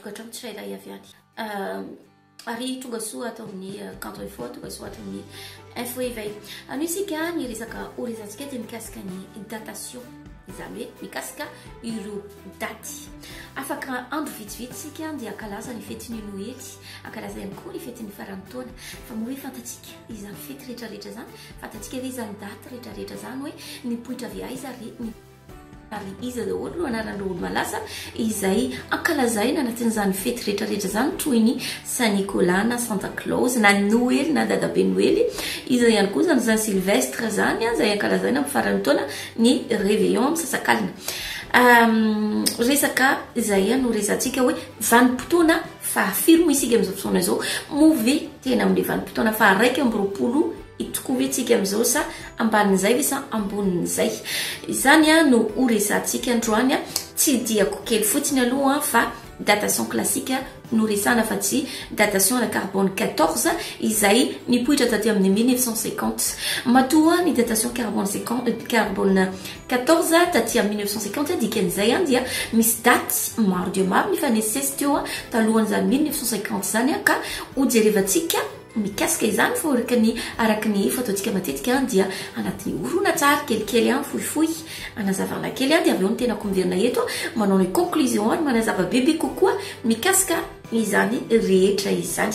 tokantrano tsirairay avy any. Ary tonga soa ato amin'ny Kanto Info, tonga soa ato amin'ny Info Éveil. Anio isika ny resaka ho resantsika dia mikasika ny datation, izany hoe mikasika ireo daty. Afaka andro vitsivitsy isika dia hankalaza ny fetin'ny Noely, hankalaza ihany koa ny fetin'ny faran'ny taona. Fa moa ve fantatsika izany fety rehetrarehetra izany? Fantatsika ve izany daty rehetrarehetra izany hoe nipoitra avy aiza ary ny Ary iza daholo no anaran'ireo olo-malaza izay ankalazaina anatin'izany fety rehetrarehetra izany toy ny Saint Nicolas na Santa Claus na Noely na Dadabe Noely, iza ihany koa izany Saint Sylvestre izany izay ankalazaina amin'ny faran'ny taona ny Réveillon amin'ny sasakalina. Resaka izay no resahantsika hoe vanim-potoana fahafiry moa isika amin'izao fotoana izao, moa ve tena amin'ilay vanim-potoana faha 21 tokoa ve tsika amin'izao sa ambanin'izay ve sa ambonin'izay? Izany no ho resahantsika androany, tsy diako kely fotsiny aloha fa datation classique no resahana fa tsy datation à la carbone 14 izay nipoitra taty amin'ny 1950. Matoa ny datation carbone carbone 14 taty amin'ny 1950 dikan'izay dia misy daty maro dia maro nifanesisesy teo talohan'izany 1950 izany ka hojerevantsika Mikasika izany fa araka ny araka ny fataontsika matetika dia anatin'ny horonantsary kelikely fohifohy anazavana kely dia avy eo ny tenako miverina eto manao ny conclusion ary manazava bebe kokoa mikasika izany rehetra izany.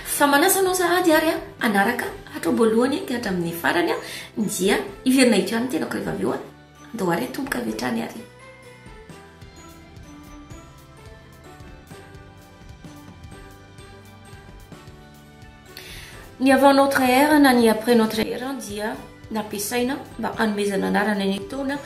Fa manasa anao sahady ary hanaraka hatrao-boalohany ka hatramin'ny farany dia hiverina eto ihany ny tenako rehefa avy eo. Andao ary hatomboka avy hatrany ary. Ny avant notre ère na ny après notre ère dia nampiasaina mba hanomezana anarana ny taona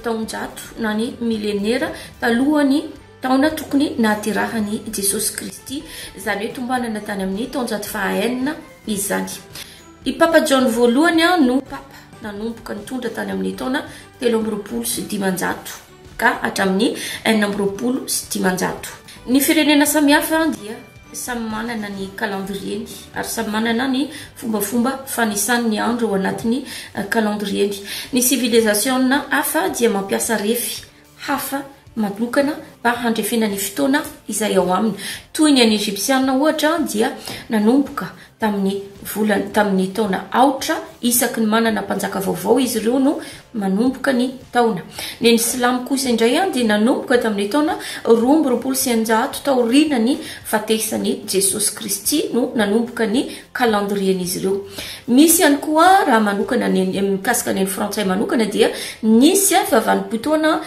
taonjato na ny milenera talohan'ny taona tokony nahaterahan'i Jesosy Kristy, izany hoe tombanana tany amin'ny taonjato faha-enina izany. I Papa John voalohany no papa nanomboka nitondra tany amin'ny taona 523. ka hatramin'ny 526. Ny firenena samihafa dia samy manana ny calendrier-ny ary samy manana ny fombafomba fanisany ny andro ao anatin'ny calendrier-ny. Ny sivilizasiona hafa dia mampiasa refy hafa manokana mba handrefena ny fotoana izay ao aminy. Toy ny an'ny Egyptiana ohatra dia nanomboka tamin'ny volana tamin'ny taona aotra isaky ny manana mpanjaka vaovao izy ireo no manomboka ny taona. Ny an'ny silamo kosa indray dia nanomboka tamin'ny taona 622 taorian'ny fatesan'i Jesosy Kristy no nanomboka ny calendrier-n'izy ireo. Misy ihany koa raha manokana ny mikasika ny an'ny frantsay manokana dia nisy vanim-potoana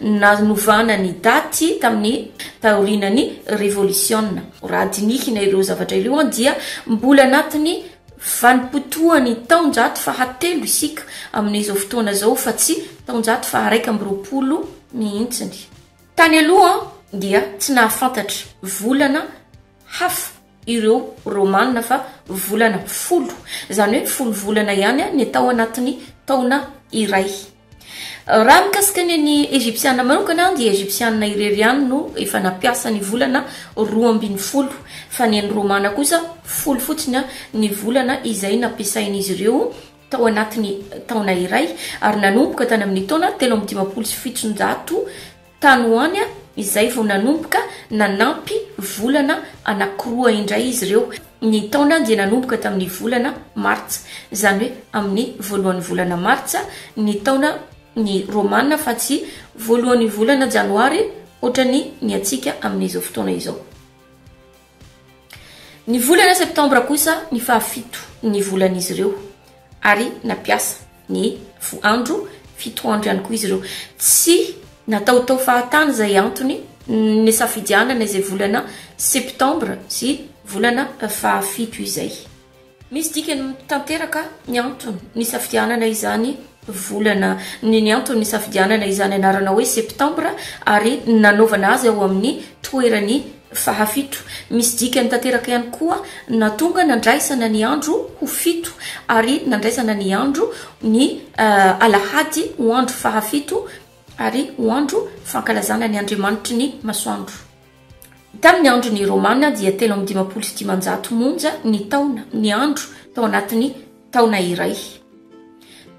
nanovana ny daty tamin'ny taorian'ny revolisiona. Raha dinihina ireo zavatra ireo dia mbola anatin'ny vanim-potoan'ny taonjato fahatelo isika amin'izao fotoana izao fa tsy taonjato faha-21 mihitsiny. Tany aloha dia tsy nahafantatra volana hafa ireo Romana fa volana folo, izany hoe folo volana ihany ny tao anatin'ny taona iray. Raha mikasika ny an'ny Egyptiana manokana dia Egyptiana irery ihany no efa nampiasa ny volana 12 fa ny an'ny Romana kosa folo fotsiny ny volana izay nampiasain'izy ireo tao anatin'ny taona iray ary nanomboka tany amin'ny taona 753 Tany ho any izay vao nanomboka nanampy volana anankiroa indray izy ireo. Ny taona dia nanomboka tamin'ny volana Martsa, izany hoe amin'ny voalohan'ny volana Martsa ny taona ny Romana fa tsy voalohan'ny volana Janoary ohatran'ny ny antsika amin'izao fotoana izao. Ny volana septambra kosa ny fahafito ny volan'izy ireo ary nampiasa ny andro fito andro ihany koa izy ireo. Tsy nataotao fahatany izay antony nisafidianana izay volana septambra sy volana fahafito izay. Misy dikany tanteraka ny antony nisafidianana izany volana ny ny antony nisafidianana izany anarana hoe septambra ary nanaovana azy ao amin'ny toerany fahafito. Misy dikany tanteraka ihany koa natonga nandraisana ny andro ho fito ary nandraisana ny andro ny alahady ho andro fahafito ary ho andro fankalazana ny andriamanitry ny masoandro. Tamin'ny andron'ny Romana dia 553 monja ny taona, ny andro, tao anatin'ny taona iray.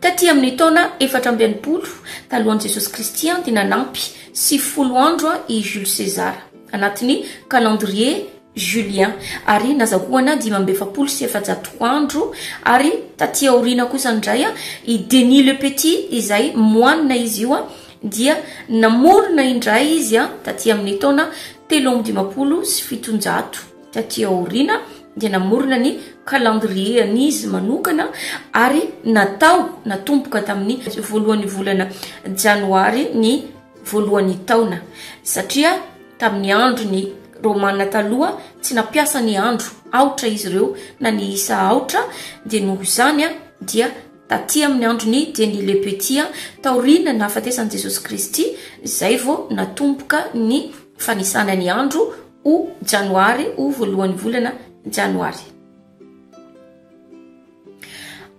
Taty amin'ny taona 64 talohan'i Jesosy Kristy dia nanampy 90 andro i Jules César. anatin'ny calendrier julien ary nazahoana 445 andro. Ary taty aoriana kosa indray i Denis le Petit izay moanina izy io dia namorona indray izy taty amin'ny taona 753 taty aoriana, dia namorona ny calendrier an'izy manokana ary natao natomboka tamin'ny voalohan'ny volana janoary ny voalohan'ny taona, satria tamin'ny andro ny romana taloha tsy nampiasa ny andro aotra izy ireo na ny isa aotra, dia noho izany dia taty amin'ny androny Denis le Petit taoriana nahafatesan'i Jesosy Kristy izay vao natomboka ny fanisana ny andro ho janoary, ho voalohan'ny volana janoary.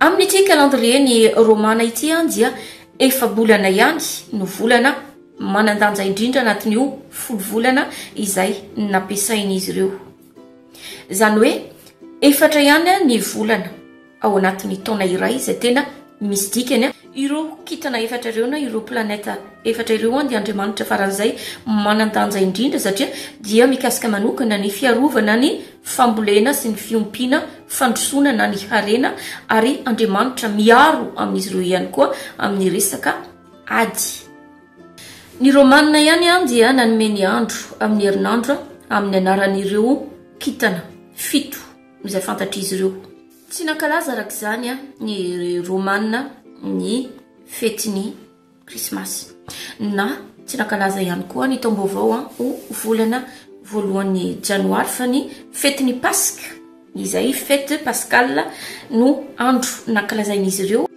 Amin'ity calendrier ny romana ity dia efa-bolana ihany no volana manan-danja indrindra anatin'io 10 volana izay nampiasain'izy ireo. Izany hoe efatra ihany ny volana ao anatin'ny taona iray izay tena misy dikany. Ireo kintana efatra ireo na ireo planeta efatra ireo dia Andriamanitra faran'izay manan-danja indrindra, satria dia mikasika manokana ny fiarovana ny fambolena sy ny fiompiana, fandrosoana na ny harena, ary Andriamanitra miaro amin'izy ireo ihany koa amin'ny resaka ady. Ny Romana ihany dia nanome ny andro amin'ny herinandro amin'ny anaran'ireo kintana 7 izay fantatr'izy ireo. Tsy nankalaza araka izany ny Romana ny fetin'ny Krismasy, na tsy nankalaza ihany koa ny taom-baovao ho volana voalohan'ny janoary, fa ny fetin'ny Paska izay fête pascale no andro nankalazain'izy ireo.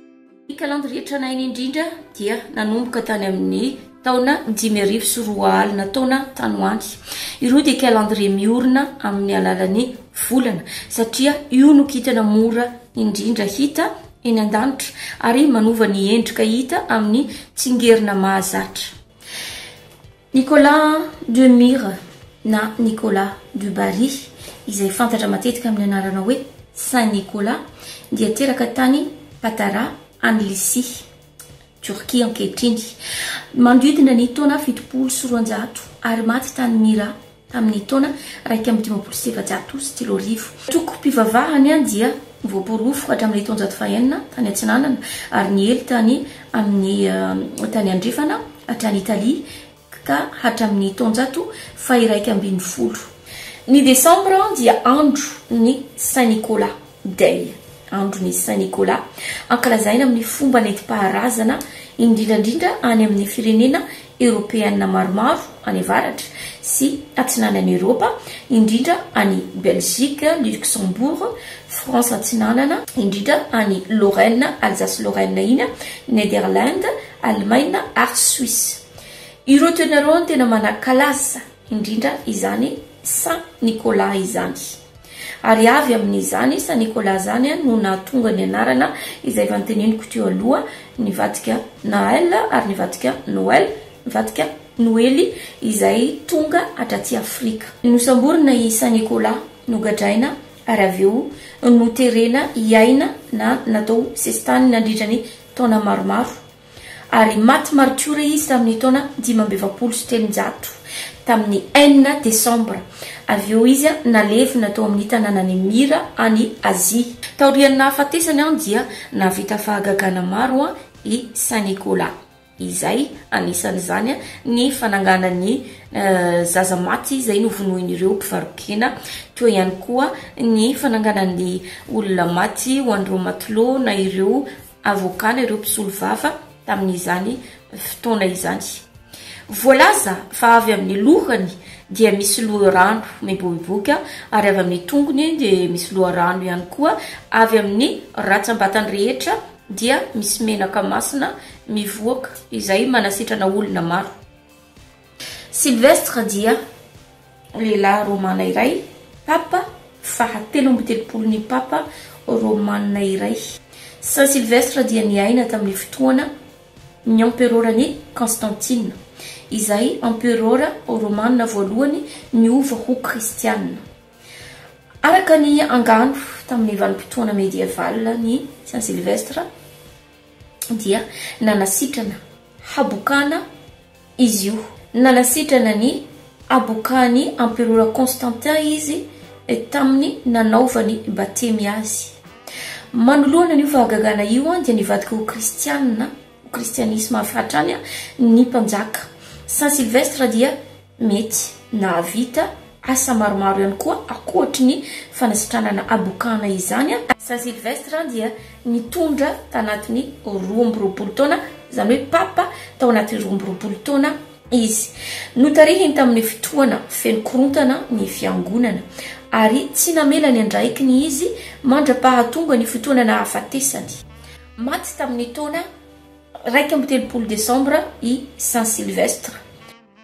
Ny calendrier tranainy indrindra dia nanomboka tany amin'ny taona 2005 taona tany ho any. Ireo dia calendrier miorina amin'ny alalan'ny volana, satria io no kintana mora indrindra hita eny an-danitra ary manova ny endrika hita amin'ny tsingerina mahazatra. Nicolas de Myre na Nicolas de Bari, izay fantatra matetika amin'ny anarana hoe Saint Nicolas, dia teraka tany Patara any Lycie, Turquie ankehitriny, manodidina ny taona 270 ary maty tany Myra tamin'ny taona 1451. Tokom-pivavahany dia voaporofo hatramin'ny taonjato fahenina tany atsinanana ary niely tany amin'ny tany andrefana hatrany Italia ka hatramin'ny taonjato faha-11. Ny desambra dia andro ny Saint Nicolas Day, andro ny Saint Nicolas, ankalazaina amin'ny fomba nentim-paharazana indrindra indrindra any amin'ny firenena eoropeana maromaro any avaratra sy atsinanan'i Eoropa, indrindra any Belgique, Luxembourg, France atsinanana, indrindra any Lorraine, Alsace-Lorraine iny, Nederland, Allemagne ary Suisse. Ireo toerana ireo no tena manakalaza indrindra izany Saint Nicolas izany. Ary avy amin'izany Saint Nicolas izany no nahatonga ny anarana izay efa noteneniko teo aloha, nivadika Naël ary nivadika Noël, nivadika Noely izay tonga hatraty Afrika. Nosamborina i Saint Nicolas, nogadraina ary avy eo noterena hiaina na natao sesitany nandritra ny taona maromaro. Ary maty maritiora izy tamin'ny taona 345, tamin'ny enina desambra. Avy eo izy nalevina tao amin'ny tanànan'i Myra any Azia. Taorian'ny nahafatesany dia nahavita fahagagana maro i Saint Nicolas, izay anisan'izany ny fananganany zaza maty izay novonoin'ireo mpivaro-kena, teo ihany koa ny fananganany olona maty ho an'ireo matelot na ireo avocat na ireo mpisolo vava tamin'izany fotoana izany. Voalaza fa avy amin'ny lohany dia misy loharano miboiboika ary avy amin'ny tongony dia misy loharano ihany koa, avy amin'ny ratsambatany rehetra dia misy menaka masina mivoaka izay manasitrana olona maro. Sylvestre dia lehilahy romana iray, papa faha 33 ny papa romana iray. Saint Sylvestre dia niaina tamin'ny fotoana ny emperoran'i Constantine, izay emperora romana voalohany niova ho kristiana. Araka ny angano tamin'ny vanim-potoana medieval ny Saint Sylvestre dia nanasitrana habokana izy io. Nanasitrana ny habokahan'ny Emperora Constantin izy tamin'ny nanaovany batemy azy. Manoloana an'io fahagagana io dia nivadika ho kristianina, ho kristianisma avy hatrany ny mpanjaka. Saint Sylvestre dia mety nahavita asa maromaro ihany koa ankoatry ny fanasitranana habokana izany. Saint Sylvestre dia nitondra tanatin'ny 22 taona, izany hoe papa tao anatin'ny 22 taona izy. Notarihiny tamin'ny fotoana feno korontana ny fiangonana, ary tsy namela ny andraikiny izy mandra-pahatonga ny fotoana nahafatesany. Maty tamin'ny taona 31 desambra i Saint Sylvestre.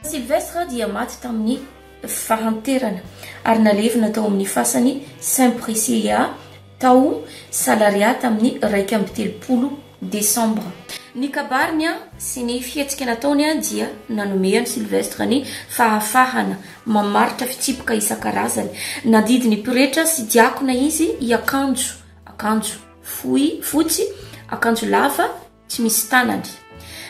Saint Sylvestre dia maty tamin'ny fahanterana ary nalevina tao amin'ny fasan'i Saint Priscilla tao Salaria tamin'ny 31 desambra. Ny kabariny sy ny fihetsika nataony dia nanome an'i Sylvestre ny fahafahana mamaritra fitsipika isan-karazany. Nandidy ny pretra sy diakona izy hiakanjo akanjo fohy fotsy, akanjo lava, tsy misy tanany.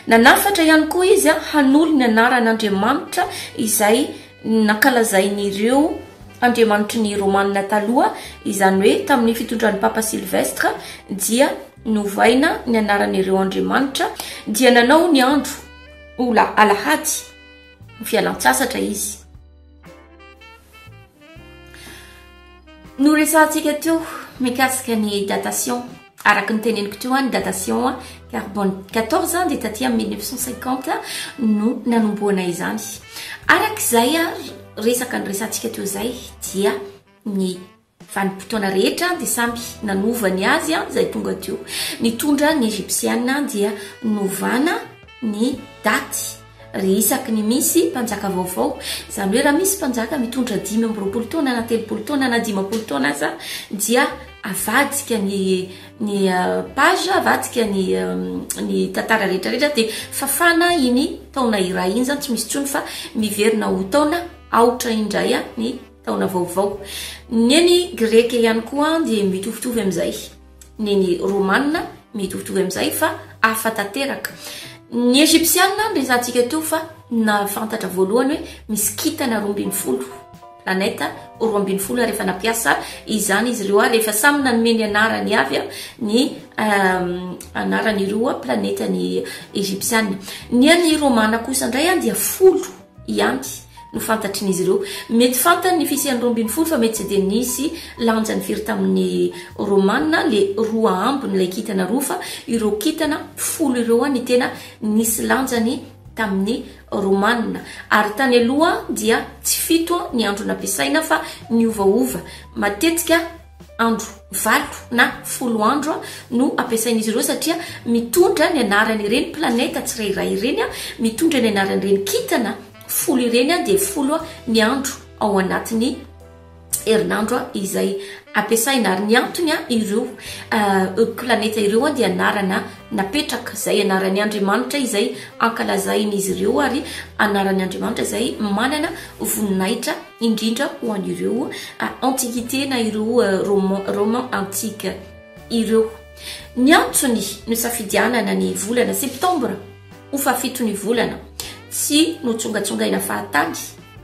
Nanafatra ihany koa izy hanolo ny anaran'Andriamanitra izay nankalazain'ireo andriamanitry ny Romanina taloha, izany hoe tamin'ny fitondran'ny Papa Sylvestre dia novaina ny anaran'ireo andriamanitra, dia nanao ny andro ho alahady ho fialan-tsasatra izy. Noresahantsika teo mikasika ny datation. Araka ny teneniko teo, ny datation carbone 14 dia taty amin'ny 1950 no nanombohana izany. Araka izay resaka noresahantsika teo izay dia ny vanim-potoana rehetra dia samy nanova ny azy izay tonga teo. Nitondra ny Egyptiana dia novana ny daty ry isaky ny misy mpanjaka vaovao. Izany hoe raha misy mpanjaka mitondra 25 taona na 30 taona na 50 taona aza dia avadika ny ny page, avadika ny ny tantara rehetra rehetra dia fafana iny taona iray iny izany, tsy misy intsony fa miverina ho taona aotra indray ny taona vaovao. Ny eny greka ihany koa dia mitovitovy amin'izay. Ny eny romana mitovitovy amin'izay fa hafa tanteraka. Ny egyptiana no resahantsika teo fa nahafantatra voalohany hoe misy kintana 12, planète 12, ary efa nampiasa izany izy ireo ary efa samy nanome ny anarany avy ny anaran'ireo planète ny egyptiana. Ny an'ny romana kosa indray dia 10 ihany no fantatrin'izy ireo. Mety fantany ny fisian'ny 12 fa mety tsy dia nisy lanjany firy tamin'ny Romana le roa ambiny ilay kintana roa fa ireo kintana 10 ireo ny tena nisy lanjany tamin'ny Romana. Ary tany aloha dia tsy 7 ny andro nampiasaina fa niovaova. Matetika andro 8 na 10 andro no ampiasain'izy ireo satria mitondra ny anaran'ireny planeta tsirairay ireny, mitondra ny anaran'ireny kintana 10 ireny, dia 10 ny andro ao anatin'ny herinandro izay ampiasaina. Ary ny antony ireo planeta ireo dia anarana napetraka, izay anaran'ny Andriamanitra izay ankalazain'izy ireo ary anaran'ny Andriamanitra izay manana voninahitra indrindra ho an'ireo antiquité na ireo roman antique ireo. Ny antony nosafidianana ny volana septambra ho fahafito ny volana, tsy notsongatsongaina fahatany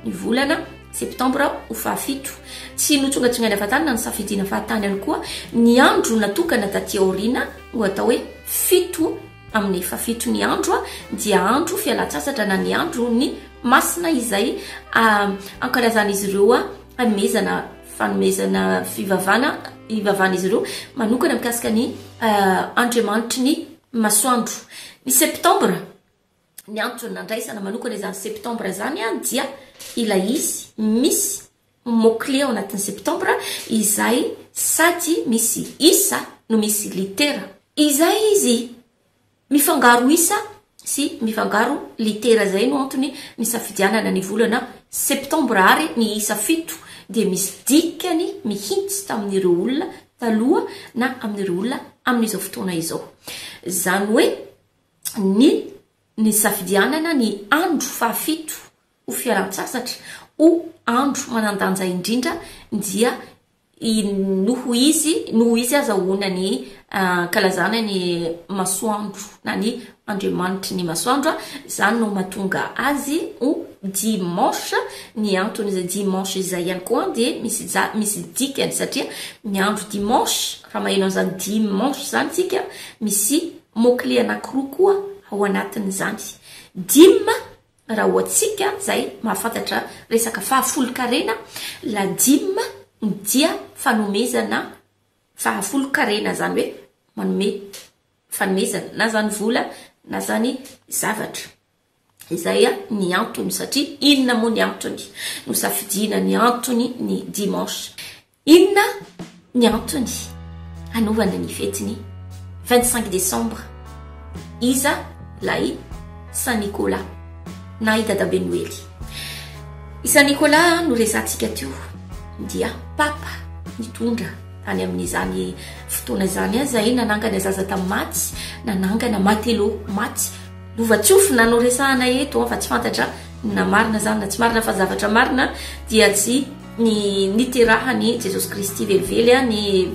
ny volana septambra ho fahafito, tsy notsongatsongaina fahatany na nosafidiana fahatany ihany koa ny andro natokana taty aoriana ho atao hoe 7 amin'ny fahafito ny andro dia andro fialan-tsasatra na ny andro ny masina izay ankalazan'izy ireo hanomezana fanomezana fivavahana ivavahan'izy ireo manokana mikasika ny Andriamanitry ny masoandro. Ny septambra, ny antony nandraisana manokana izany septambra izany dia ilay izy misy mot clé ao anatin'ny septambra izay sady misy isa no misy litera. Izay izy mifangaro isa sy mifangaro litera, izay no antony nisafidianana ny volana septambra. Ary ny isa 7 dia misy dikany mihitsy tamin'ireo olona taloha na amin'ireo olona amin'izao fotoana izao. Izany hoe ny nisafidianana ny andro fahafito ho fialan-tsasatra, ho andro manan-danja indrindra dia noho izy, noho izy azahoana ny ankalazana ny masoandro na ny Andriamanitry ny masoandro, izany no mahatonga azy ho dimanche. Ny antony izay dimanche izay ihany koa dia misy misy dikany satria ny andro dimanche, raha maheno an'izany dimanche izany tsika, misy mot clé anankiroa koa ao anatin'izany. Dime, raha ho antsika izay mahafantatra resaka fahafolonkarena, la dime dia fanomezana fahafolonkarena, izany hoe manome fanomezana na izany vola na izany zavatra. Izay ny antony, satria inona moa ny antony nosafidiana ny antony ny dimanche? Inona ny antony hanaovana ny fetiny 25 décembre? Iza ilay Saint Nicolas na i Dadabe Noely? I Saint Nicolas no resahantsika teo dia papa nitondra tany amin'izany fotoana izany izay nanangana zaza tamin'ny maty, nanangana matelot maty. Lovantsofina no resahana eto fa tsy fantatra na marina izany na tsy marina fa zavatra marina dia tsy ny niterahan'i Jesosy Kristy velively ny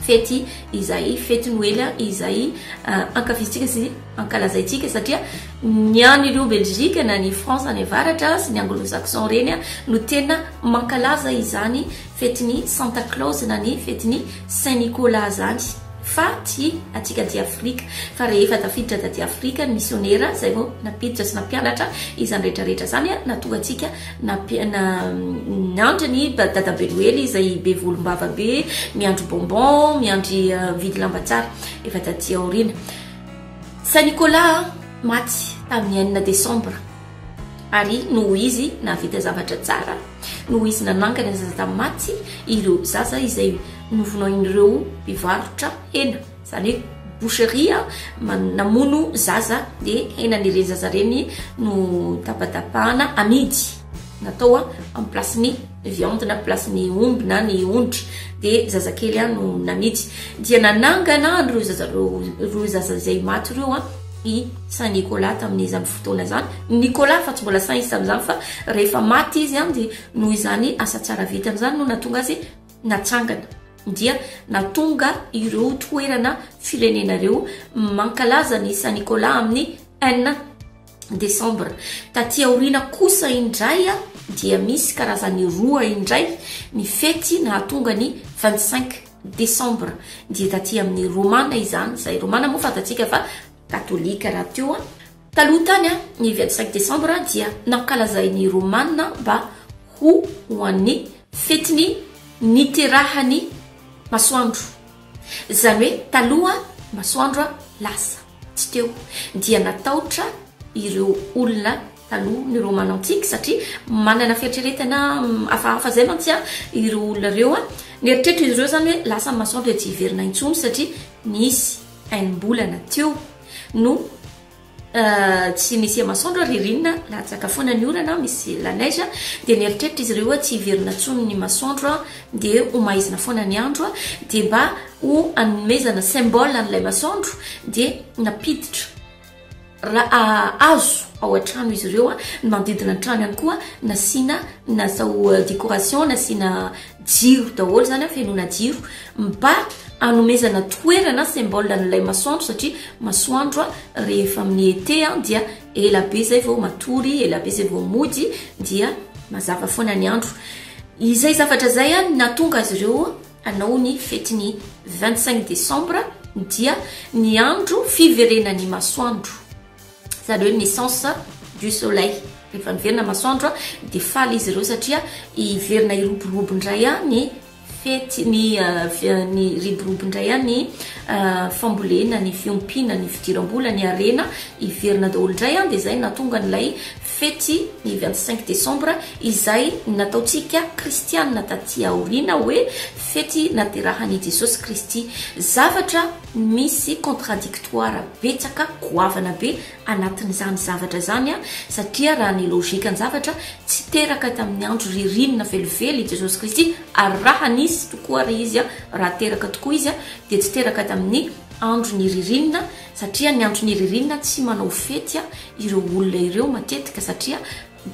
fety izay fety Noely izay ankafizintsika sy ankalazaintsika satria ny an'ireo Belgique na ny France any avaratra sy ny Anglo-Saxon ireny no tena mankalaza izany fetin'i Santa Claus na ny fetin'i Saint Nicolas izany. Fa tsy antsika aty Afrika. Fa rehefa tafiditra taty Afrika ny misionera, izay vao nampiditra sy nampianatra izany rehetra rehetra izany, nahatonga antsika niandry ny dadabe Noely izay be volombava be, miandry bonbon, miandry mividy lamba tsara, efa taty aoriana. Saint Nicolas maty tamin'ny enina desambra, ary noho izy nahavita zavatra tsara, noho izy nanangana ny zaza tamin'ny maty, ireo zaza izay novonoin'ireo mpivarotra hena, izany hoe boucherie, namono zaza dia henan'ireny zaza ireny no tapatapahana amidy, natao amin'ny place-n'ny viande na place-n'ny omby na ny ondry, dia zazakely no namidy. Dia nanangana an'ireo zaza ireo zaza izay maty ireo i Saint Nicolas tamin'izany fotoana izany. Nicolas fa tsy mbola Saint izy tamin'izany fa rehefa maty izy dia noho izany asa tsara vitany izany no nahatonga azy natsangana. Dia nahatonga ireo toerana firenena ireo mankalaza ny Saint Nicolas amin'ny enina desambra. Taty aoriana kosa indray dia misy karazany roa indray ny fety nahatonga ny 25 desambra. Dia taty amin'ny romana izany, izay romana moa fantatsika fa katolika rahateo. Taloha tany ny 25 desambra dia nankalazain'ny romana mba ho ho an'ny fetin'ny niterahan'ny masoandro. Izany hoe taloha masoandro lasa tsy teo dia nataotra ireo olona taloha ny Romana antique satria manana fieritreretana hafahafa izay mantsy ireo olona ireo. Nieritreritra izy ireo izany hoe lasa ny masoandro dia tsy hiverina intsony satria nisy enim-bolana teo no tsy nisy masoandro, ririnina, latsaka foana ny orana, misy la neige, dia nieritreritra izy ireo hoe tsy hiverina intsony ny masoandro dia ho maizina foana ny andro, dia mba ho hanomezana symbole an'ilay masoandro dia nampiditra raha azo ao an-trano izy ireo, ny manodidina ny trano ihany koa nasiana natao décoration, nasiana jiro daholo izany, fenoina jiro mba hanomezana toerana symbole an'ilay masoandro satria masoandro rehefa amin'ny été dia ela be izay vao matory, ela be izay vao mody, dia mazava foana ny andro. Izay zavatra izay no nahatonga azy ireo hanao ny fetin'ny 25 décembre dia ny andro fiverenan'ny masoandro, izany hoe naissance du soleil. Rehefa niverina masoandro dia faly izy ireo satria hiverina hiroborobo indray ny fety, ny, ny riborobo indray ny fambolena, ny fiompiana, ny fidiram-bola, ny harena hiverina daholo indray, dia izay nahatonga an'ilay fety ny 25 décembre izay nataontsika kristianina taty aoriana hoe fety naterahan'i Jesosy Kristy. Zavatra misy contradictoire betsaka goavana be anatin'izany zavatra izany satria raha ny logikan-javatra tsy teraka tamin'ny andro ririnina velively i Jesosy Kristy, ary raha nisy tokoa ary izy, raha teraka tokoa izy dia tsy teraka tamin'ny andro ny ririnina satria ny andro ny ririnina tsy manao fety ireo olona ireo matetika satria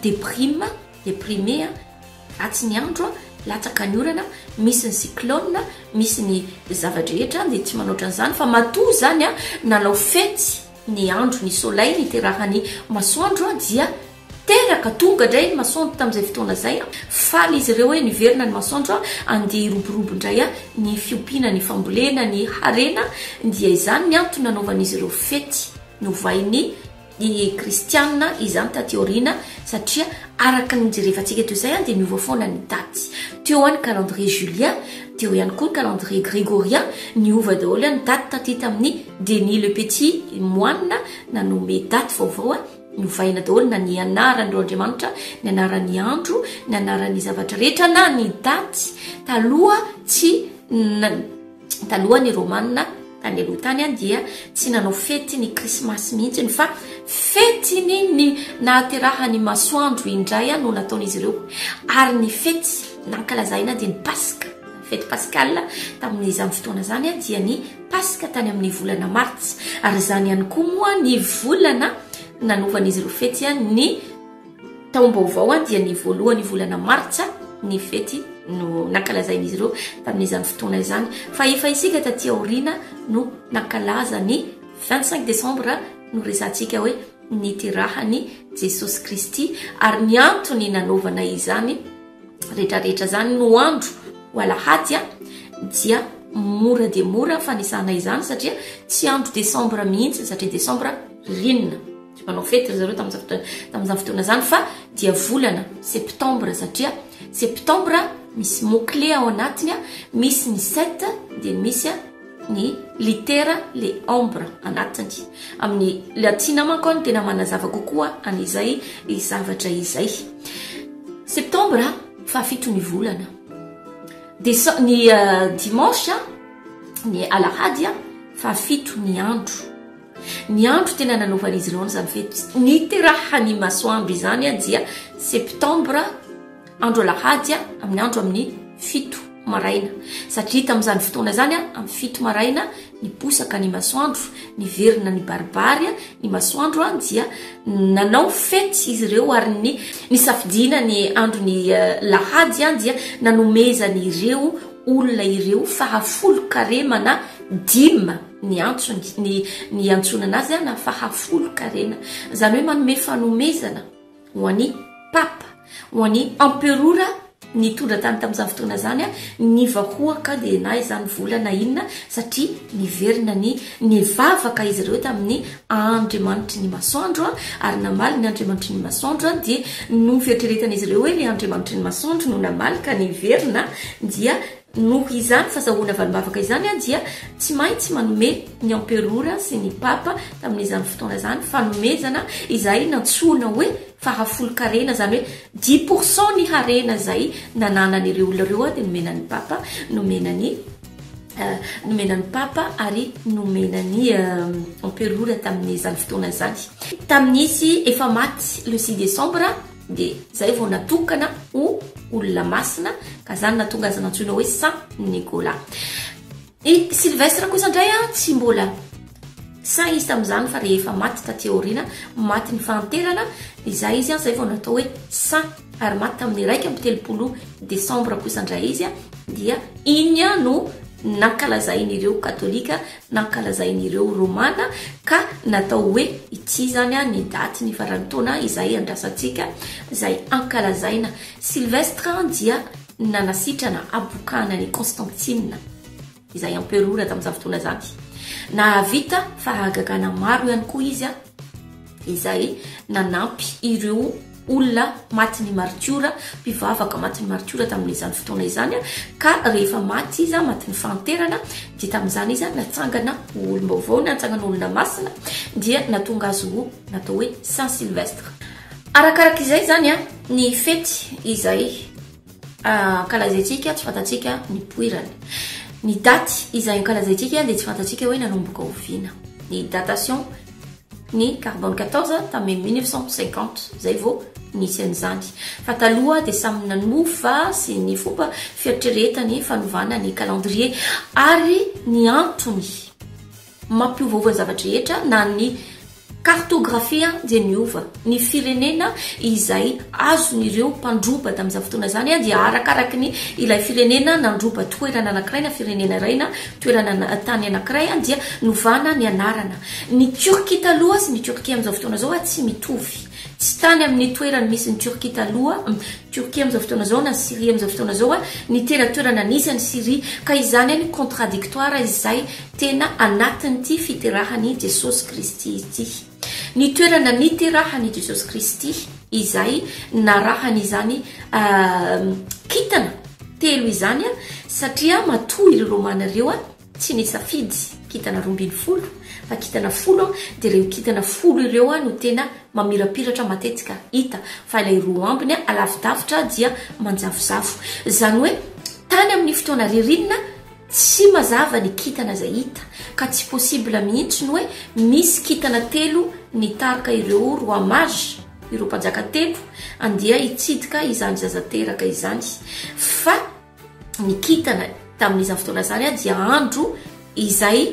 déprime, déprimé, ratsy ny andro, latsaka ny orana, misy ny cyclone, misy ny zava-drehetra dia tsy manaotra an'izany fa matoa izany nanao fety ny andro ny soleil niterahan'ny masoandro dia Teraka, tonga indray ny masoandro tamin'izay fotoana izay. Faly izy ireo hoe niverina ny masoandro, andeha hiroborobo indray ny fiompiana, ny fambolena, ny harena. Dia izany ny antony nanaovan'izy ireo fety. Novain'ny kristiana izany taty aoriana satria araka ny jerevantsika teo izay dia niova foana ny daty. Teo ny calendrier julien, teo ihany koa ny calendrier grégorien, niova daholo ny daty taty tamin'ny Denis le Petit moine nanome daty vaovao. Novaina daholo na ny anaran'ireo andriamanitra, ny anaran'ny andro, ny anaran'ny zavatra rehetra na ny daty. Taloha tsy taloha ny Romana tany aloha tany dia tsy nanao fety ny krismasy mihitsy fa fetiny ny nahaterahan'ny masoandro indray no nataon'izy ireo. Ary ny fety nankalazaina dia ny Paska, fety pascal tamin'izany fotoana izany dia ny Paska tany amin'ny volana martsa, ary izany ihany koa moa ny volana nanovan'izy ireo fety ny taom-baovao dia ny voalohany volana martsa ny fety no nankalazain'izy ireo tamin'izany fotoana izany. Fa efa isika taty aoriana no nankalaza ny 25 décembre no resahantsika hoe niterahan'i Jesosy Kristy, ary ny antony nanaovana izany rehetrarehetra zany no andro ho alahady a dia mora dia mora fanisana izany satria tsy andro décembre mihitsy satria décembre ririnina tsy manao fety ry zareo tamin'izany fotoana zany fa dia volana septembre satria septembre misy mot clé ao anatiny a misy ny sept dia misy a ny litera le ombre anatiny. Amin'ny latina manko aho no tena manazava kokoa an'izay zavatra izay. Septembre fahafito ny volana. Dece- ny dimanche ny alahady fahafito ny andro. Ny andro tena nanaovan'izy ireo an'izany fety niterahan'ny masoandro izany dia septembre Andro alahady amin'ny andro amin'ny 7 maraina. Satria tamin'izany fotoana izany amin'ny 7 maraina niposaka ny masoandro, niverina nibaribary ny masoandro dia nanao fety izy ireo ary ny nisafidiana ny andron'ny lahady dia nanomezany ireo olona ireo fahafolon-karema na dime ny antsony, ny ny antsonana azy na fahafolon-karena. Izany hoe manome fanomezana. ho an'i Papa, ho an'i Emperora nitondra tany tamin'izany fotoana izany, ny vahoaka dia na izany vola na inona satria niverina ny nivavaka izy ireo tamin'ny Andriamanitry ny masoandro ary namaly ny Andriamanitry ny masoandro dia no fieritreretan'izy ireo hoe ilay Andriamanitry ny masoandro no namaly ka niverina dia Noho izany fazahoana valim-bavaka izany dia tsy maintsy manome ny emperora sy ny papa tamin'izany fotoana izany fanomezana izay nantsoina hoe fahafolon-karena, izany hoe 10% ny harena izay nananan'ireo olona ireo dia nomena ny papa, nomena ny nomena ny papa ary nomena ny emperora tamin'izany fotoana izany. Tamin'izy efa maty le 6 décembre Dia zay vao natokana ho olona masina ka zany nahatonga azy nantsoina hoe Saint Nicolas. I Sylvestre kosa indray an, tsy mbola saint izy tamin'izany fa rehefa maty taty aoriana, maty ny fahanterana, izay izy an, zay vao natao hoe saint ary maty tamin'ny 31 décembre kosa indray izy an, dia iny an no nankalazain'ireo katolika nankalazain'ireo Romana ka natao hoe ity izany ny daty ny faran'ny taona izay andrasantsika izay ankalazaina. Sylvestre dia nanasitrana habokana an'i Constantine izay emperora tamin'izany fotoana izany. Nahavita fahagagana maro ihany koa izy izay nanampy ireo olona matin'ny maritiora, mpivavaka matin'ny maritiora tamin'izany fotoana izany, ka rehefa maty izy, matin'ny fahanterana, dia tamin'izany izy natsangana ho olom-baovao, natsangana ho olona masina, dia natonga azy ho natao hoe Saint Sylvestre. Arakaraka izay izany ny fety izay ankalazaintsika, tsy fantatsika ny poirany. Ny daty izay ankalazaintsika dia tsy fantatsika hoe nanomboka oviana. Ny datation ny carbone 14 tamin'ny 1950 izay vao nisy an'izany. Fa taloha dia samy nanova sy ny fomba fieritreretany fanovana ny calendrier ary ny antony mampiovaova ny zava-drehetra na ny cartographie dia niova. Ny firenena izay azon'ireo mpandroba tamin'izany fotoana izany dia arakaraky ny ilay firenena nandroba toerana anankiray na firenena iray na toerana tany anankiray dia novana ny anarana. Ny Turquie taloha sy ny Turquie amin'izao fotoana izao tsy mitovy. Tsy tany amin'ny toerany misy ny Turquie taloha, Turquie amin'izao fotoana izao na Syrie amin'izao fotoana izao, ny tena toerana nisy an'i Syrie. Ka izany ny contradictoire izay tena anatin'ity fiterahan'i Jesosy Kristy ity. Ny toerana niterahan'i Jesosy Kristy izay narahany izany kintana telo izany satria matoa ireo Romana ireo Tsy nisafidy kintana 12 fa kintana folo dia ireo kintana folo ireo no tena mamirapiratra matetika hita fa ilay roa ambiny alavidavitra dia manjavozavo. Izany hoe tany amin'ny fotoana ririnina tsy mazava ny kintana izay hita ka tsy possible mihitsy ny hoe misy kintana telo nitarika ireo rois mages, ireo mpanjaka telo andeha hitsidika izany zaza teraka izany fa ny kintana tamin'izany fotoana izany dia andro izay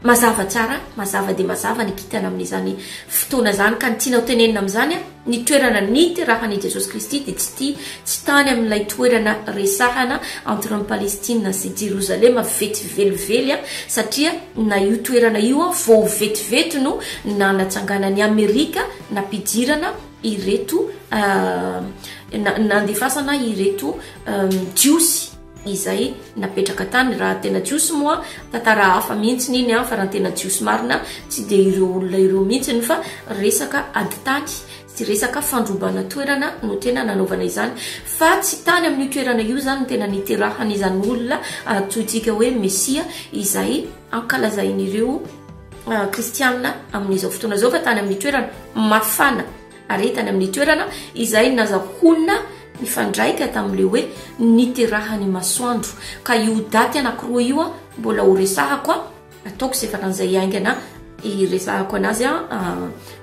mazava tsara, mazava dia mazava ny kintana amin'izany fotoana izany. Ka ny tiana ho tenenina amin'izany, ny toerana niterahan'i Jesosy Kristy dia tsy tia, tsy tany amin'ilay toerana resahana entre ny Palestine sy Jerosalema vetivelively, satria na io toerana io vao vetivety no nanatsanganan'i Amerika nampidirana ireto nandefasana ireto Jiosy izay napetraka tany. Raha tena Jiosy moa tantara hafa mihitsy iny an, fa raha tena Jiosy marina tsy dia ireo olona ireo mihitsy fa resaka ady tany sy resaka fandrobana toerana no tena nanaovana izany, fa tsy tany amin'io toerana io izany no tena niterahan'izany olona antsointsika hoe Mesia izay ankalazain'ireo kristiana amin'izao fotoana izao, fa tany amin'ny toerana mafana ary tany amin'ny toerana izay nazahoana nifandraika tamin'ilay hoe niterahan'ny masoandro. Ka io daty anankiroa io mbola ho resahako, ataoko izay faran'izay haingana hiresahako anazy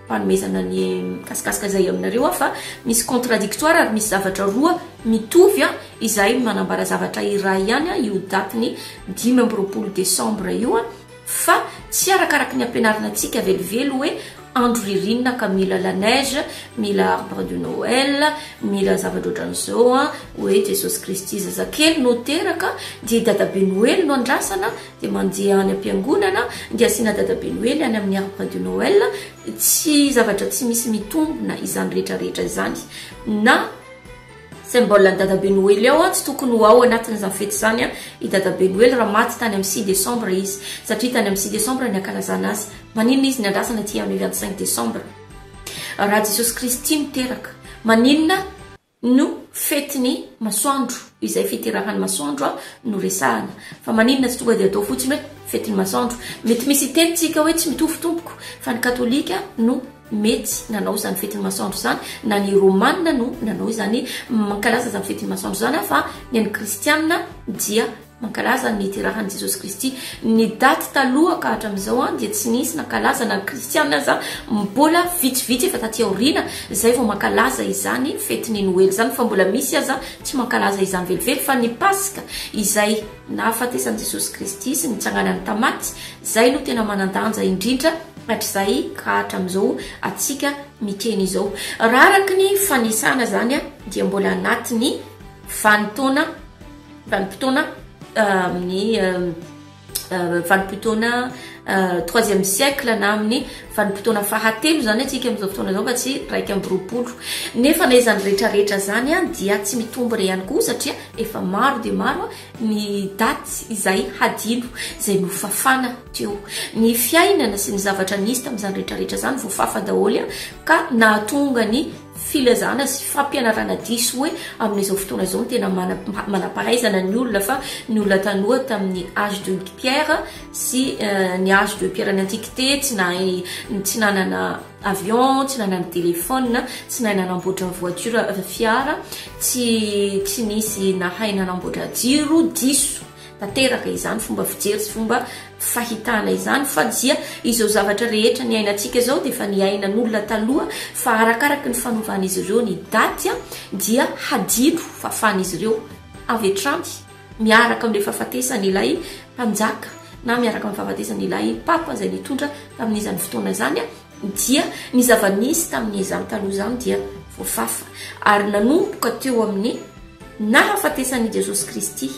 fanomezana ny mikasikasika izay aminareo aho, fa misy contradictoire ary misy zavatra roa mitovy izay manambara zavatra iray ihany io datin'ny 25 décembre io, fa tsy arakaraky ny ampianarina antsika velively hoe andro ririnina ka mila la neige, mila arbre de Noël, mila zavatra ohatran'izao an, hoe Jesosy Kristy zazakely no teraka dia dadabe Noely no andrasana dia mandeha any am-piangonana dia asiana dadabe Noely any amin'ny arbre de Noël. Tsy zavatra tsy misy mitombina izany rehetra rehetra izany, na symbole an'i dadabe Noely ao, tsy tokony ho ao anatin'izany fety izany i dadabe Noely raha maty tany amin'ny 6 décembre izy, satria tany amin'ny 6 décembre ny ankalazana azy. Maninona izy niandrasana aty amin'ny 25 décembre raha Jesosy Kristy no teraka? Maninona no fetin'ny masoandro, izay fiterahan'ny masoandro no resahana, fa maninona tsy tonga dia atao fotsiny hoe fetin'ny masoandro? Mety misy hiteny tsika hoe tsy mitovy tompoko, fa ny katolika no mety nanao izany fetin'ny masoandro izany, na ny romana no nanao izany mankalaza izany fetin'ny masoandro izany, fa ny an'ny kristiana dia mankalaza ny niterahan'i Jesosy Kristy. Ny daty taloha ka hatramin'izao dia tsy nisy nankalaza, na ny kristiana aza mbola vitsivitsy efa taty aoriana izay vao mankalaza izany fetin'ny Noely izany, fa mbola misy aza tsy mankalaza izany velively, fa ny Paska izay nahafatesan'i Jesosy Kristy sy nitsanganany tamaty, izay no tena manan-danja indrindra hatrizay ka hatramin'izao antsika miteny izao. Raha araka ny fanisana izany dia mbola anatin'ny vanin-taona, vanim-potoana amin'ny vanim-potoana troisième siècle na amin'ny vanim-potoana fahatelo izany antsika amin'izao fotoana izao fa tsy 21. Nefa na izany rehetrarehetra izany dia tsy mitombina ihany koa satria efa maro dia maro ny daty izay hadino, izay nofafana teo. Ny fiainana sy ny zavatra nisy tamin'izany rehetrarehetra izany voafafa daholo ka nahatonga ny filazana sy fampianarana diso hoe amin'izao fotoana izao no tena manam-pahaizana ny olona, fa ny olona taloha tamin'ny âge de pierre sy ny âge de pierre ny antiquité tsy nahay, tsy nanana avion, tsy nanana téléphone, tsy nahay nanamboatra voiture, fiara, tsy tsy nisy nahay nanamboatra jiro, diso tanteraka izany fomba fijery sy fomba fahitana izany, fa dia izao zavatra rehetra niainantsika izao dia efa niainan'olona taloha, fa arakaraky ny fanovan'izy ireo ny daty dia hadino fafan'izy ireo avy hatrany miaraka amin'ilay fahafatesan'ilay mpanjaka na miaraka amin'ny fahafatesan'ilay papa izay nitondra tamin'izany fotoana izany, dia ny zava-nisy tamin'izany taloha izany dia voafafa ary nanomboka teo amin'ny nahafatesan'i Jesosy Kristy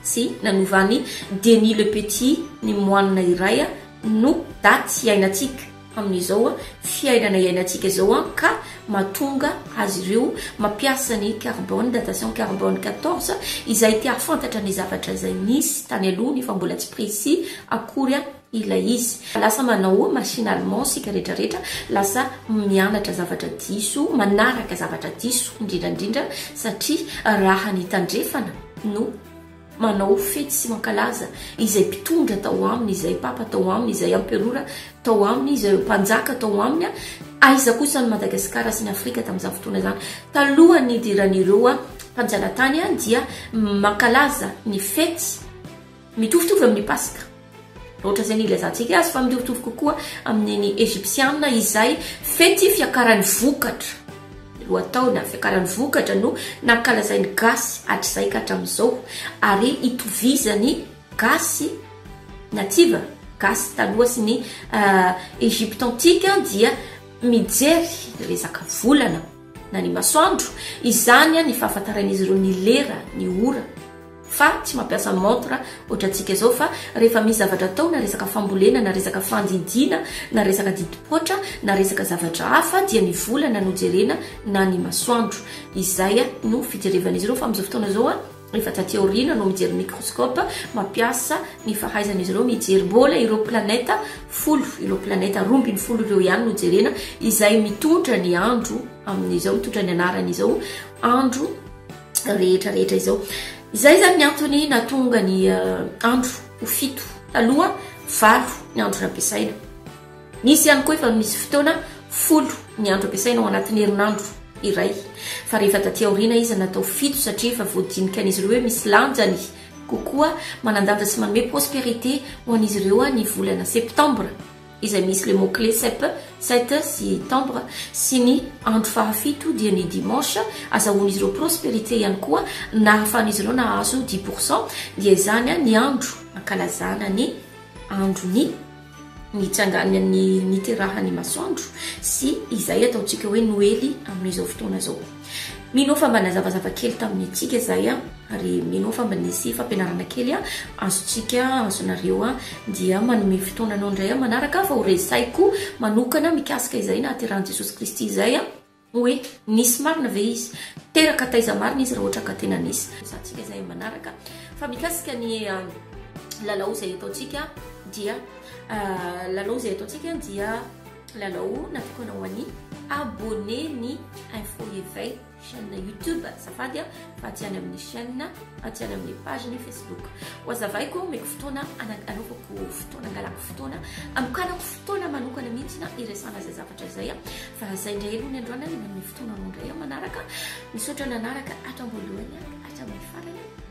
sy nanovan'i Denis le Petit ny moanina iray no daty iainantsika. amin'izao fiainana iainantsika izao ka mahatonga azy ireo mampiasa ny carbone, datation carbone 14, izay te hahafantatra ny zavatra izay nisy tany aloha nefa mbola tsy précis akory ilay izy. Lasa manao machinalement isika rehetra rehetra, lasa mianatra zavatra diso, manaraka zavatra diso indrindra indrindra satria raha ny tandrefana no manao fety sy mankalaza izay mpitondra tao aminy, izay papa tao aminy, izay amperora tao aminy, izay mpanjaka tao aminy, aiza kosa ny Madagasikara sy ny Afrika tamin'izany fotoana izany. Talohan'ny nidiran'ireo mpanjanatany dia mankalaza ny fety mitovitovy amin'ny Paska. Ohatra izay ny ilazantsika azy fa mitovitovy kokoa amin'ny Egyptiana izay fety fiakaran'ny vokatra. Lohataona, fiakaran'ny vokatra no nankalazain'ny gasy hatrizay ka hatramin'izao ary itovizan'ny gasy native, gasy taloha sy ny Egypte antique dia mijery resaka volana na ny masoandro, izany ny fahafantaran'izy ireo ny lera, ny ora. Fa tsy mampiasa montre ohatrantsika izao fa rehefa misy zavatra atao na resaka fambolena na resaka fandidiana na resaka didim-poatra na resaka zavatra hafa dia ny volana no jerena na ny masoandro. Izay no fijerevan'izy ireo fa amin'izao fotoana izao efa taty aoriana no mijery microscope mampiasa ny fahaizan'izy ireo mijery mbola ireo planète folo ireo planète 12 ireo ihany no jerena izay mitondra ny andro amin'izao mitondra ny anaran'izao andro rehetra rehetra izao. Izay izany ny antony nahatonga ny andro ho fito. Taloha valo ny andro nampiasaina. Nisy ihany koa efa misy fotoana 10 ny andro ampiasaina ao anatin'ny herinandro iray. Fa rehefa taty aoriana izy natao fito satria efa voadinikan'izy ireo hoe misy lanjany kokoa manan-danja sy manome prospérité ho an'izy ireo ny volana septambra. Izay misy le mot clé sep, sept sy tembre, sy ny andro fahafito dia ny dimanche, azahoan'izy ireo prospérité ihany koa, nahafahan'izy ireo nahazo 10%, dia izany ny andro ankalazana ny andron'ny nitsanganan'ny niterahan'ny masoandro sy izay ataontsika hoe noely amin'izao fotoana izao. Mino aho fa mba nazavazava kely tamin'ny antsika izay an, ary mino aho fa mba nisy fampianarana kely azontsika, azonareo an, dia manome fotoana anao indray aho manaraka fa ho resahiko manokana mikasika izay nahaterahan'i Jesosy Kristy izay an, hoe nisy marina ve izy, teraka taiza marina izy raha ohatra ka tena nisy. Resahantsika izay manaraka fa mikasika ny lalao izay ataontsika dia lalao izay ataontsika dia Lalao natokana ho an'ny abonné ny Info Éveil chaîne YouTube azafady a fa tsy any amin'ny chaîne tsy any amin'ny page ny Facebook. Ho azavaiko omeko fotoana anaovako fotoana angalako fotoana anokanako fotoana manokana mihitsy na iresana izay zavatra izay a fa zay indray aloha ny androany ny manome fotoana anao indray aho manaraka. Misaotra nanaraka hatramin'ny voalohany hatramin'ny farany.